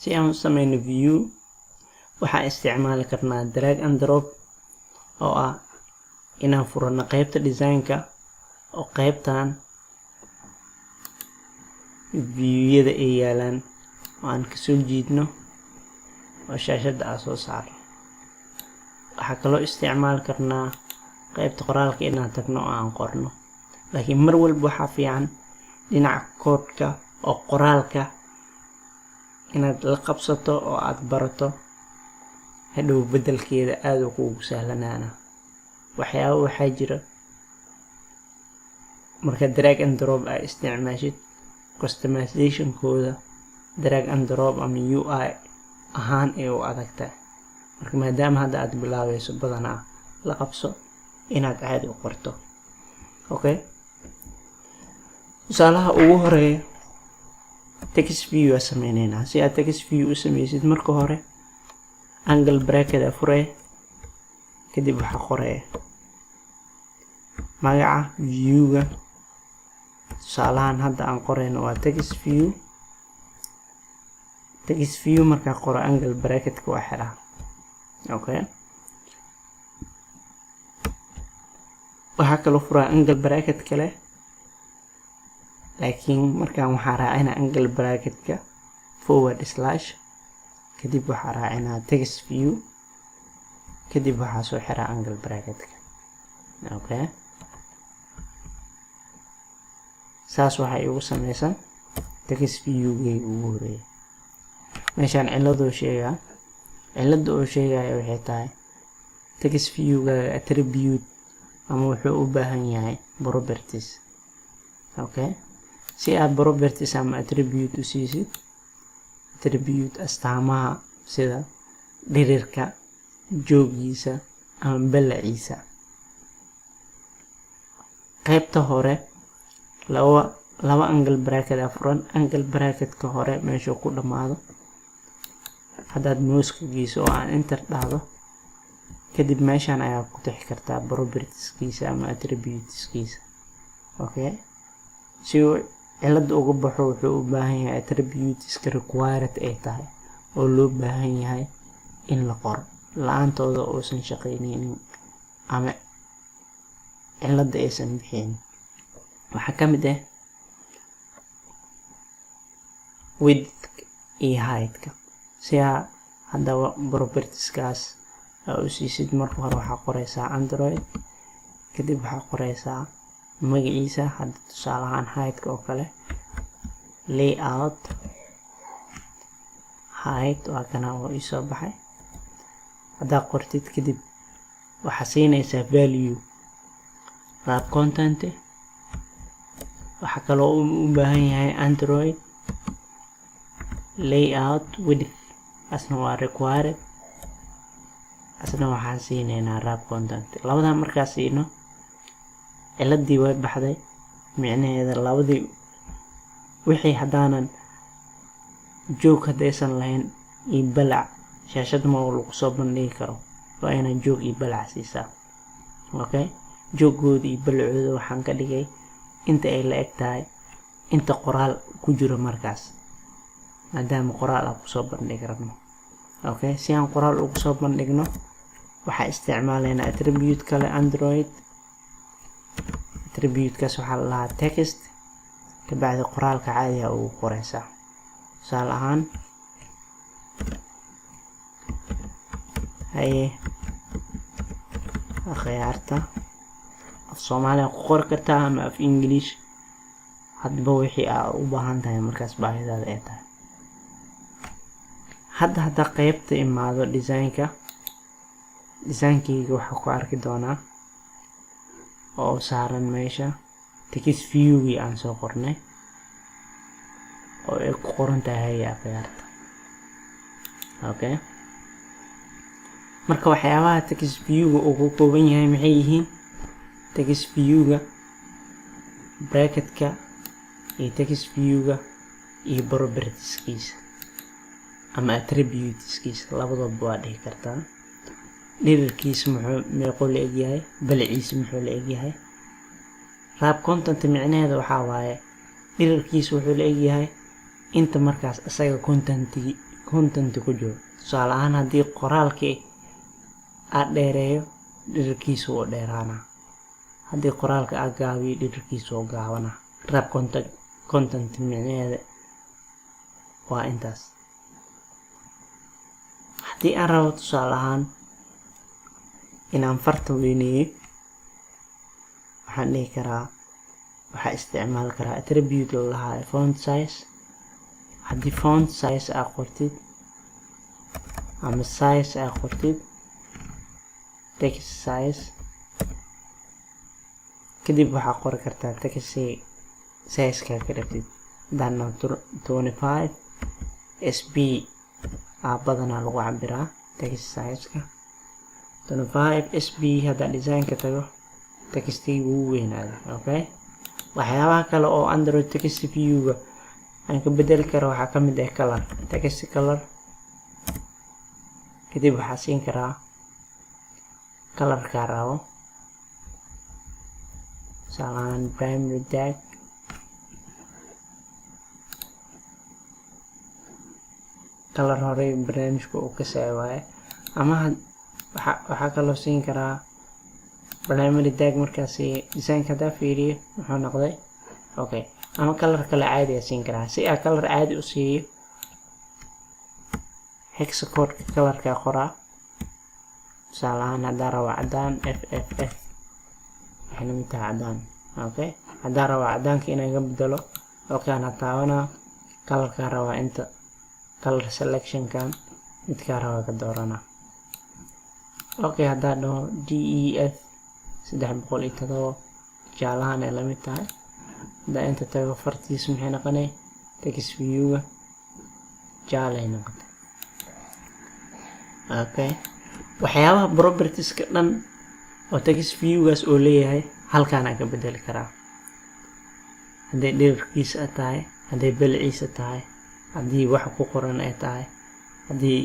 Si aan u sameyno view, waxaan isticmaali karnaa drag and drop, oo ah inaan furano qeybta designka oo qeybtan viewiyada ay yaalaan oo aan kasoo jiidno oo shaashadda aan soo saarno. Waxaa kaloo isticmaali karnaa qeybta qoraalka inaan tagno oo aan qorno, laakiin mar walba waxaa fiican dhinaca koodhka oo qoraalka inaad la qabsato oo aad barato. Hadhow beddelkeeda aada u kuugu sahlanaana. Waxyaaba waxaa jira marka drag and drop aa isticmaashid, customizationkooda drag and drop ama UI ahaan ay u adag tahay. Marka maadaama hadda aad bilaabeyso, badanaa la qabso inaad caadi u qorto. Okay, tusaalaha ugu horeeya text view aa sameyneynaa. Si aad text view u sameysid, marka hore angle bracket aa furee, kadib waxaa qoraya magaca viewga. Tusaalahan hadda aan qoreyno waa text view. Text view markaa qoro, angle bracketka waa xiraa. Okay, waxaa kaloo furaa angle bracket kale, laakiin markaan waxaa raacinaa angle bracketka forward slash, kadib waxaa raacinaa text view, kadib waxaa soo xiraa angle bracketka. Okay, saas waxaa igu sameysan text viewgayga ugu horeeyay. Meeshaan ciladuu sheegaa, cilada uu sheegaya waxay tahay text viewgaaga attribute ama wuxuu u baahan yahay properties. Okay, si aad properties ama attribute u siisid, attribute astaamaha sida dhirirka, joogiisa ama ballaciisa, qaybta hore laba angle bracket a furan. Angle bracketka hore meeshuu ku dhammaado haddaad mouseka geyso oo aan enter dhahdo, kadib meeshan ayaa ku tixi kartaa propertieskiisa ama attributeskiisa. Okay, si uu cilada uga baxo, wuxuu u baahan yahay attributeska required ay tahay oo loo baahan yahay in la qoro, la-aantooda uusan shaqeyneynin ama cilada aysan bixin. Waxaa ka mid ah width iyo height-ka. Si aa haddaba propertieskaas aa u siisid, marka hore waxaa qoreysaa android, kadib waxaa qoreysaa magaciisa. Hadda tusaale ahaan height-ka oo kale, layout height waa kana oo iisoo baxay. Haddaa qortid, kadib waxaa siinaysaa value wrap content. Waxaa kaloo u baahan yahay android layout width, asna waa required, asna waxaan siineynaa wrap content. Labadan markaa siino, ciladii way baxday. Micnaheeda labadii wixii haddaanan joog haddaysan lahayn iyo balac, shaashad ma lagu soo bandhigi karo. Waa inaad joog iyo balac siisaa. Okay, joogooda iyo balacooda waxaan ka dhigay inta ay la eg tahay inta qoraal ku jiro markaas, maadaama qoraal aan kusoo bandhigi rabno. Okay, si aan qoraal ugu soo bandhigno, waxaa isticmaalaynaa attribute kale, android attributekaas waxaa la lahaa text. Kabacdi qoraalka caadiga ugu qoreysaa, tusaale ahaan, "Haye akhyaarta". Af Soomaaliya ku qori kartaa ama af English, hadba wixii aa u baahan tahay markaas baahidaada ay tahay. Hadda haddaa qeybta imaado designka, designkeyga waxaa ku arki doonaa oo saaran meesha text viewgii aan soo qornay oo ay ku qoran tahay "Haye akhyaarta". Okay, marka waxyaabaha text viewga uu ka kooban yahay maxay yihiin? Text viewga, bracketka iyo text viewga iyo propertieskiisa ama attributeskiisa, labadaba waa dhihi kartaa. Dhirirkiisa muxuu meequu la egyahay? Balaciisa muxuu la egyahay? Wrap content micnaheeda waxaa waaye dhirirkiisa wuxuu la egyahay inta markaas isaga contentigi content ku jiro. Tusaale ahaan, haddii qoraalkii aad dheereeyo, dhererkiisa wuu dheeraanaa. Haddii qoraalka aad gaabiyo, dhererkiisa wuu gaabanaa. Wrap content micnaheeda waa intaas. Haddii aan rabo, tusaale ahaan, inaan farta weyneeyo, waxaan dhihi karaa, waxaa isticmaali karaa attribute la lahaayo font size. Haddii font size aad qortid ama size aad qortid, text size, kadib waxaa qori kartaa text size-ka ka rabtid. Haddaan 25 sp aa badanaa lagu cabiraa text size-ka, 25 sp. Haddaan design-ka tago, textigii wuu weynaaday. Okay, waxyaabaha kale oo Android text view-ga aan ka bedeli karo waxaa ka mid ah color, text color. Kadib waxaa siin karaa colorkaa rabo, tusaale ahaan primary dark. Color horey barnaamijka uu ka saci waaye. Ama waxaa kaloo siin karaa primary dark. Markaasi designka haddaa fiiriyo, muxuu noqday? Okay, ama color kale caadi aa siin karaa. Si aa color caadi u siiyo, hex codeka colorkaa qoraa. Tusaale ahaan, haddaan rabo cadaan, FFF waxay lamid tahay cadaan. Okay, haddaan rabo cadaanka inaan ka bedelo, halkaan ha taabanaa, colorkaa rabaa, inta color selectionkan midkaa rabaa ka dooranaa. Okay, haddaan dhaho DEF 307, jaalahan ay lamid tahay. Haddaan inta tago, fartiis maxay noqonay? Text view-ga jaalay noqotay. Okay, waxyaabaha propertieska dhan oo text view-gaas oo leeyahay halkaan aan ka bedeli karaa, hadday dhererkiisa tahay, hadday balciisa tahay, haddii wax ku qoran ay tahay, haddii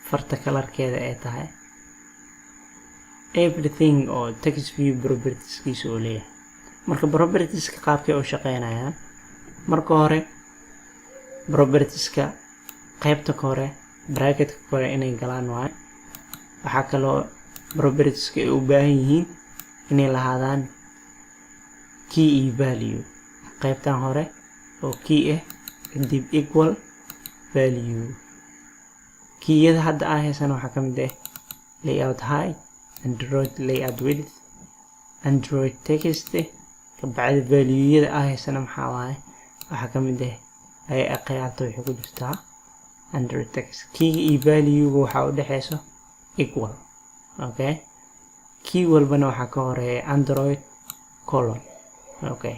farta colorkeeda ay tahay, everything oo text view propertieskiisa oo leeyahay. Marka propertieska qaabkay u shaqeynayaan: marka hore propertieska qaybta hore, bracketka kore inay galaan waayo. Waxaa kaloo propertieska ay u baahan yihiin inay lahaadaan key iyo value. Qaybtan hore oo key ah, kadib equal value. Keyada hadda aan haysano waxaa ka mid ah layout height, Android layout width, Android text. Kabacdi valueyada aan haysano maxaa waaye? Waxaa ka mid ah ay khiyaarta waxay ku jirtaa Android text. Keyga iyo valuega waxaa u dhexeyso equal. Okay, key walbana waxaa ka horeeya Android colon. Okay,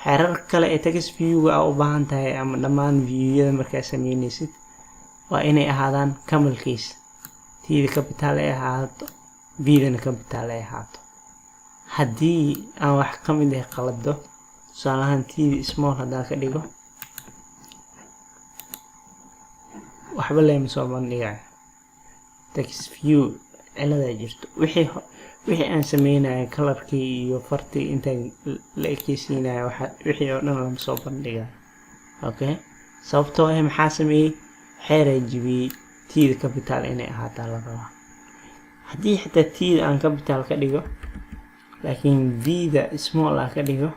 xeerar kale ee text viewga aa u baahan tahay ama dhammaan viewyada markaa sameyneysid waa inay ahaadaan camel case, T-da capital ay ahaato, V-dana capital ay ahaato. Haddii aan wax ka mid ah qalado, tusaale ahaan T-da small haddaan ka dhigo, waxba leema soo bandhigayo text view. Ciladaa jirto, wixii aan sameynaya, colorkii iyo fartii intaan la ekeysiinaya, waxa wixii oo dhan lama soo bandhigayo. Okay, sababtoo ah maxaa sameeyey? Xeeraa jibiyey. T-da capital inay ahaataa la rabaa. Haddii xitaa T-da aan capital ka dhigo laakiin V-da small aan ka dhigo,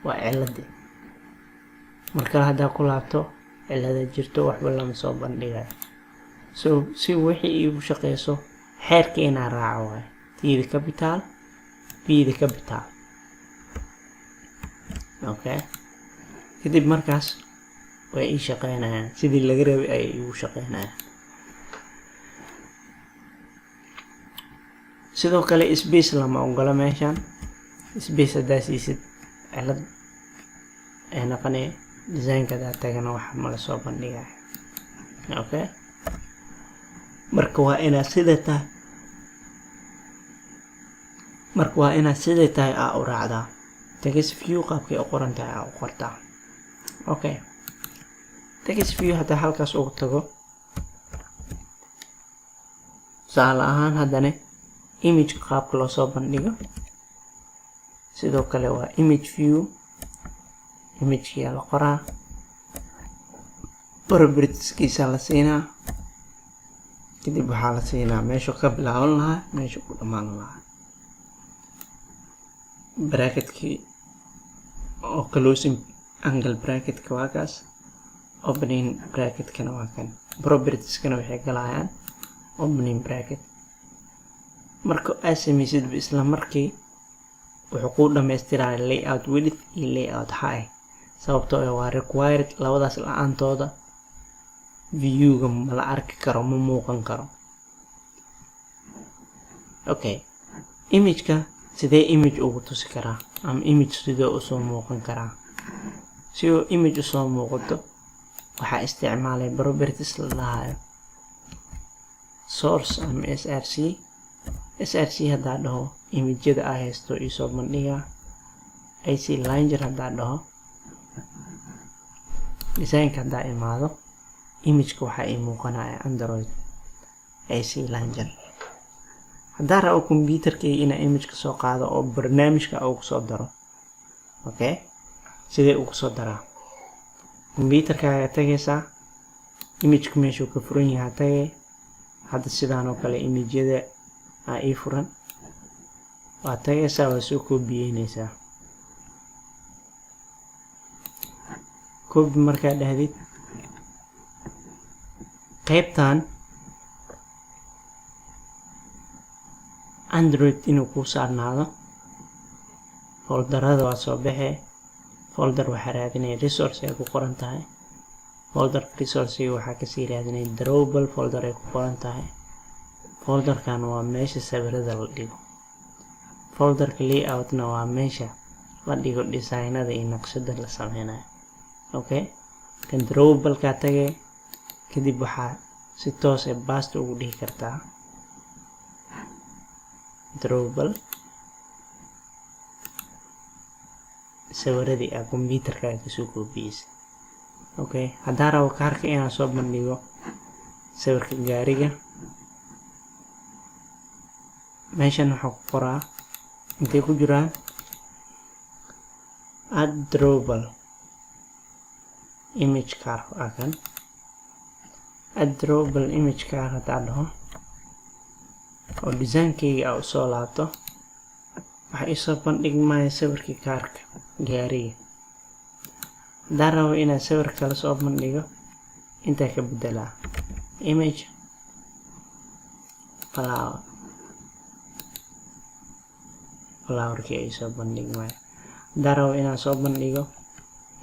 waa ciladi. Markale haddaa ku laabto, cilada jirto, waxba lama soo bandhigayo. So si wixii iigu shaqeyso, xeerka inaan raaco waayo: T-da capital, V-da capital. Okay, kadib markaas way ii shaqeynayaan sidii laga rabay ayay iigu shaqeynayaan. Sidoo kale space lama ogola meeshan. Space haddaa siisid, cilad ay noqonay. Designka hadaa tagana, wax mala soo bandhigayo. Okay, marka waa inaad siday tahay aa u raacdaa text view, qaabkay u qoran tahay aa u qortaa. Okay, text view haddaa halkaas ugu tago, tusaale ahaan, haddana image qaabka loo soo bandhigo sidoo kale waa image view. Imagekiyaa la qoraa. Propertieskiisa la siinaa. Kadib waxaa la siinaa meeshuu ka bilaaban lahaa, meeshuu ku dhammaan lahaa. Bracketkii oo closing angle bracketka waa kaas, opening bracketkana waa kan. Propertieskana waxay galayaan opening bracket. Marka aad sameysid, isla markii wuxuu kuu dhamaystiraya layout width iyo layout height, sababtoo ah waa required. Labadaas la-aantooda viewga ma la arki karo, ma muuqan karo. Okay, imageka sidee image ugu tusi karaa ama image sidee usoo muuqan karaa? Si uu image usoo muuqato, waxaa isticmaalay properties la dhahayo source ama src. src haddaa dhaho, imageyada aa haysto iisoo bandhigaa. Ic launcher haddaa dhaho, designka haddaa imaado, imageka waxaa ii muuqanaya Android ic launcher. Haddaa rabo computerkayga inaa imageka soo qaado oo barnaamijka ugu soo daro, okay, sidee ugu soo daraa? Computerkaaga tagaysaa, imageka meeshuu ka furan yahaa tagay. Hadda sidaan oo kale imageyada aa ii furan. Waa tagaysaa, waa soo koobiyeyneysaa. Copy markaa dhahdid, qaybtan Android inuu kuu saarnaado. Folderada waa soo baxee. Folder waxaa raadinaya resource ay ku qoran tahay. Folderka resourcega waxaa kasii raadinaya drawable folder ay ku qoran tahay. Folderkan waa meesha sawirada la dhigo. Folderka layoutna waa meesha la dhigo designada iyo naqshada la sameynayo. Okay, kan drawable-kaa tagay. Kadib waxaa si toos ah paste ugu dhihi kartaa drawable sawiradii aa computerkaaga kasoo koobiyeysay. Okay, haddaan rabo kaarka inaan soo bandhigo sawirka gaariga, meeshan waxaa ku qoraa intay ku jiraan add drawable image car. Waa kan add drawable image car. Haddaan dhaho oo designkayga aa usoo laabto, waxaa iisoo bandhigmaya sawirkii kaarka gaariga. Haddaan rabo inaan sawir kale soo bandhigo, intaa ka bedelaa image flower. Flowerkii ay soo bandhigmaya. Haddaan rabo inaan soo bandhigo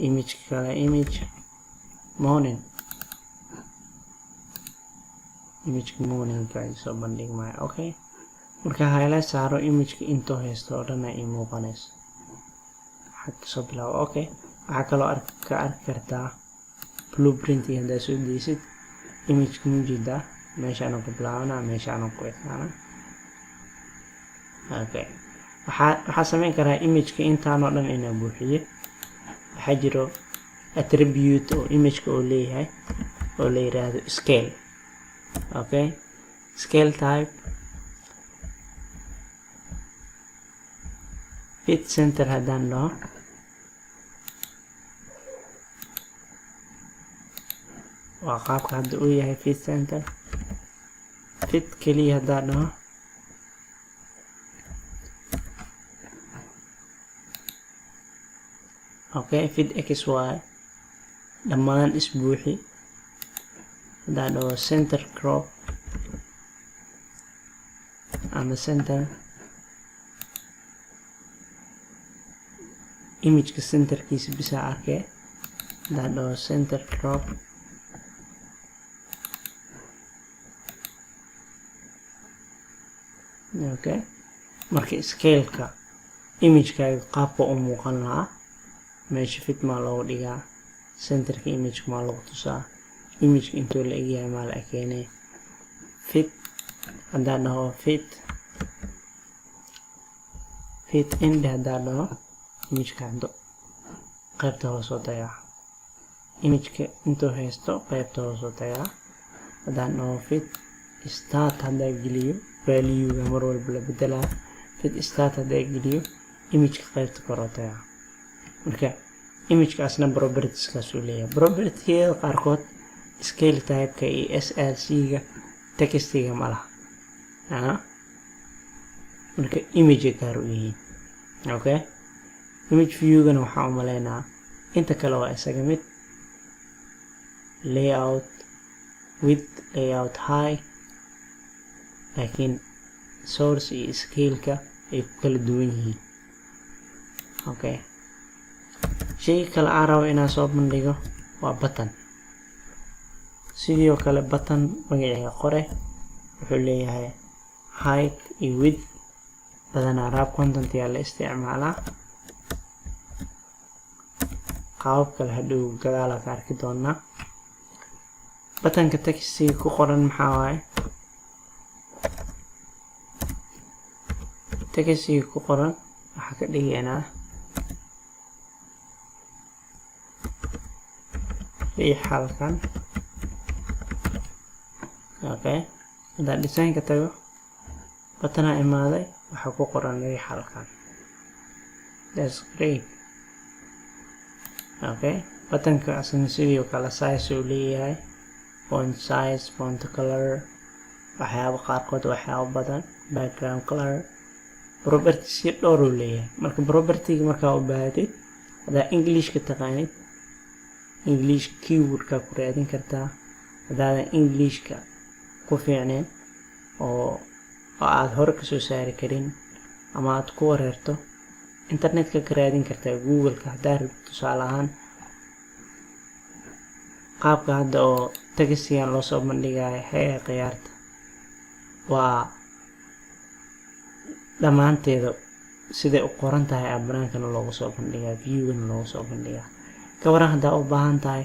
image kale, image morning, imageka morningka ay soo bandhigmaya. Okay, marka highlight saaro, imageka intoo haysto oo dhan ay ii muuqanayso. Waxaa kasoo bilaabo. Okay, waxaa kaloo ka arki kartaa blueprint. Haddaa soo deysid imageka, mujeedaa meeshaan ku bilaabana, meeshaan ku ekaana. Okay, waxaa sameyn karaa imageka intaan oo dhan inaa buuxiyo. Waxaa jiro attribute oo imageka oo leeyahay oo la yiraahdo scale. Okay, scale type fit center haddaan dhaho, waa qaabka hadda uu yahay fit center. Fit keliya haddaan dhaho, okay, fit x y dhammaan isbuuxi. Haddaan dhaho center crop ama center, imageka centerkiisa bisaa arkee. Haddaan dhaho center crop, okay. Marka scaleka imagekaaga qaabka u muuqan lahaa, meesha fit maa loogu dhigaa, centerka imageka maa lagu tusaa, imageka intuu la egyahay maa la ekeenay. Fit haddaan dhaho, fit end haddaan dhaho, imageka haddo qaybta hoosoo tagaa, imageka intuu haysto qaybta hoosoo tagaa. Haddaan dhaho fit start, haddaa geliyo valuega mar walba la bedelaa. Fit start haddaa geliyo, imageka qaybta koroo tagaa. Marka imagekaasna propertieskaas uu leeyahay. Propertiyada qaarkood Scale type-ka iyo src-ga textiga ma laha. Marka image gaar u yihiin. Okay, image viewgana waxaa u maleynaa inta kale waa isaga mid: layout width, layout height, laakiin source iyo scale-ka ay ku kala duwan yihiin. Okay, shayga kale aan rabo inaan soo bandhigo waa button. Sidoo kale button magaciisa qore, wuxuu leeyahay height iyo width. Badanaa wrap content yaa la isticmaalaa. Qaabab kale hadhow gadaala ka arki doonaa. Buttonka textiga ku qoran maxaa waaye? Textiga ku qoran waxaa ka dhigaynaa "Riix halkan". Okay, haddaan designka tago, buttonaa imaaday, waxaa ku qoran "Riix halkan". That's great. Okay, buttonka asna sidoo kale size uu leeyahay, font size, font color, waxyaabo qaarkood, waxyaabo badan, background color, properties dhowr uu leeyahay. Marka propertyga markaa u baahatid, haddaa Englishka taqaanid, English keywordka ku raadin kartaa. Haddaadan Englishka ku fiicneen oo aada hore kasoo saari karin ama aad ku wareerto, internetka ka raadin kartaa, Google-ka haddaa rabto. Tusaale ahaan, qaabka hadda oo textigan loo soo bandhigayo hee khiyaarta waa dhammaanteeda siday u qoran tahay aa banaankana loogu soo bandhigaa, viewgana loogu soo bandhigaa. Ka waran haddaa u baahan tahay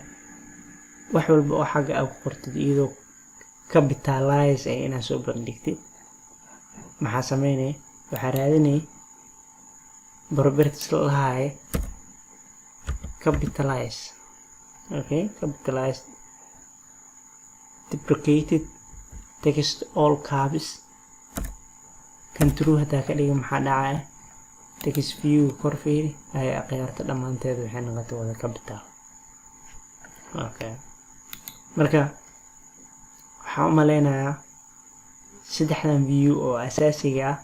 wax walba oo xagga aa ku qortid iyadoo capitalize ah inaad soo bandhigtid? Maxaa sameynaya? Waxaa raadinaya properties la lahaaye capitalize. Okay, capitalize deprecated text all caps. Kan true haddaa ka dhiga, maxaa dhacaya? Text view kor fiiri, ay akhyaarta dhammaanteed waxay noqotay wada capital. Okay, marka waxaan u maleynayaa saddexdan view oo asaasiga ah,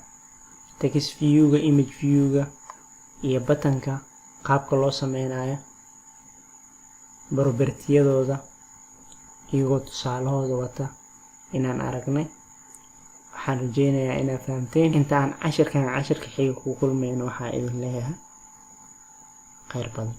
text viewga, image viewga iyo buttonka, qaabka loo sameynayo, propertiyadooda iyagoo tusaalahooda wata inaan aragnay. Waxaan rajeynayaa inaad fahamteen. Inta aan cashirkan cashirka xiga ku kulmayno, waxaa idin leeyahay kheyr badan.